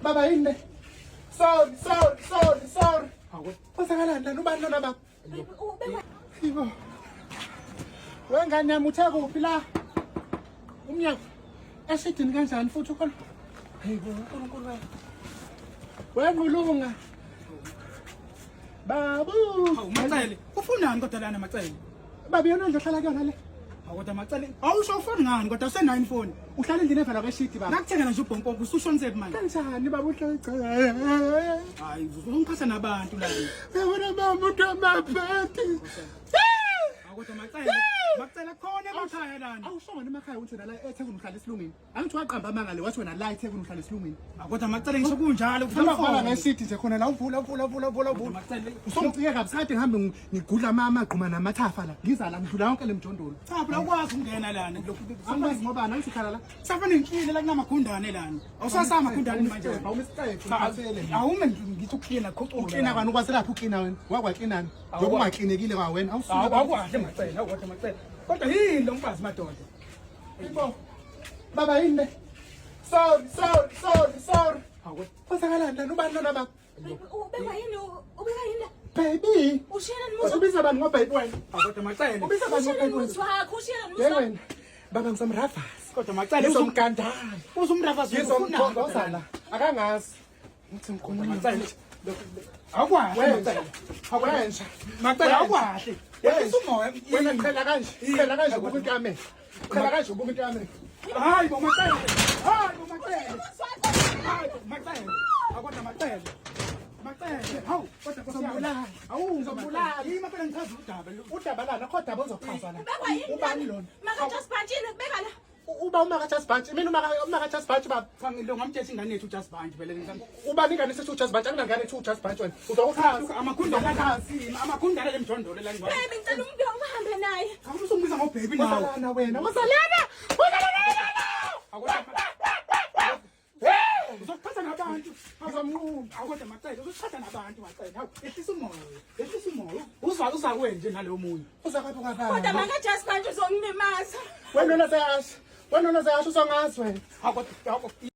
Baba yini le? Sorry, sorry, sorry, sorry. Kwenzakalani lana ubani lona baba? Yibo. Wengane yami uthe kuphi la? Umnyango. Eshidini kanjani futhi ukhona? Hayibo uNkulunkulu wena. Wengulunga. Babu. Hawu Macele, ufunani kodwa lana Macele? Baba yona ndlu ohlala kuyona le. Hawu kodwa Macele, awusho ufoni ngani kodwa usenayo ifoni. Uhlala endlini evalwa kweshidi baba. Nakuthengela nje ubhompompo usushonisephi manje? Kanjani baba uhlala cha. Hayi, uzongiphatha nabantu lana. Yabona baba umuntu amaphethi. Hawu kodwa Macele, Macele khona emakhaya lana. Awusho ngani emakhaya ukuthi wena la eThekwini uhlala esilungini. Angithi waqamba amanga le wathi wena la eThekwini uhlala esilungini. Hawu kodwa Macele ngisho kunjalo Ufuna ukuvala ngeshidi nje khona la uvula uvula uvula uvula uvula. Macele, Usongicike kabi sikade ngihambe ngigudla amagquma namathafa la. Ngiza la ngidlula yonke le mjondolo. Cha phela ukwazi ukungena lana lokhu Angikwazi ngoba angithi uhlala la. Safana ngikile la kunamagundane lana. Awusasama amagundane manje. Awume isiqephu ngiphathele. Awume ngithi ukuklina khucula. Uklina kwani ukwazi laphi uklina wena? Wakwaklinani? Njengoba ungaklinekile kwawena awusuke. Awukwahle Macele, awukwahle Macele. Kodwa yini lo mfazi madoda? Yebo. Baba yini le? Sorry, sorry, sorry, sorry. Hawu Kwenzakalani lana ubani lona baba? Ubekwa yini? Ubeka yini? Baby. Ushiyela nomuzi. Ubiza bani ngobaby wena? kodwa Macele. Ubiza bani Ushiyela ngobaby nomuzi wena? wakho, ushiyela nomuzi Ye wakho. wena. Baba ngizomravaza. Kodwa Macele Ngizomgandana. uzumravaza Ngizomkhongoza la. Akangazi. Ngithi ngikhuluma. Macele. Awukwahle Macele. Wenja. Macele awukwahle. Yehlisa umoya. Wena qhela kanje. Qhela kanje ubuka into yami. Qhela kanje ubuka into yami. Hayi bo Macele. Hayi bo Macele. Hayi bo Macele. Akodwa Macele. Macele. Hawu kodwa Nkosi yami. Ngizomubulala. Awu Ngizomubulala. Yimi Macele ngichaza udaba lo. Udaba lana kho daba ozochaza la. Ubekwa yini? Ubani lona? Maka Just Bantshile kubeka la. Uba umaka Just Bunch. Mina umaka umaka Just Bunch baba. Cha ngilo ngamtshela ingane yethu uJust Bunch vele ngizam. Ubani ingane sethi uJust Bunch akunangane ethi uJust Bunch wena. Uzokuchaza. Amakhundana amakhundana lemjondolo la ngiwa. Baby ngicela umbe uhambe naye. Cha usumbiza ngobaby nawe. Wozalana wena. Wozalana. Wozalana. Uzokuphatha nabantu. Ngizomnquma. Akodwa Macele uzokuphatha nabantu Macele. Hawu ehlisa umoya. Ehlisa umoya. Uza uza kwenje nalowo munye. Uza kwaphi kwabani? Kodwa maka Just Bunch uzongilimaza. Wena lona seyasho. Wena lona seyasho usongazi wena. Hawu kodwa hawu.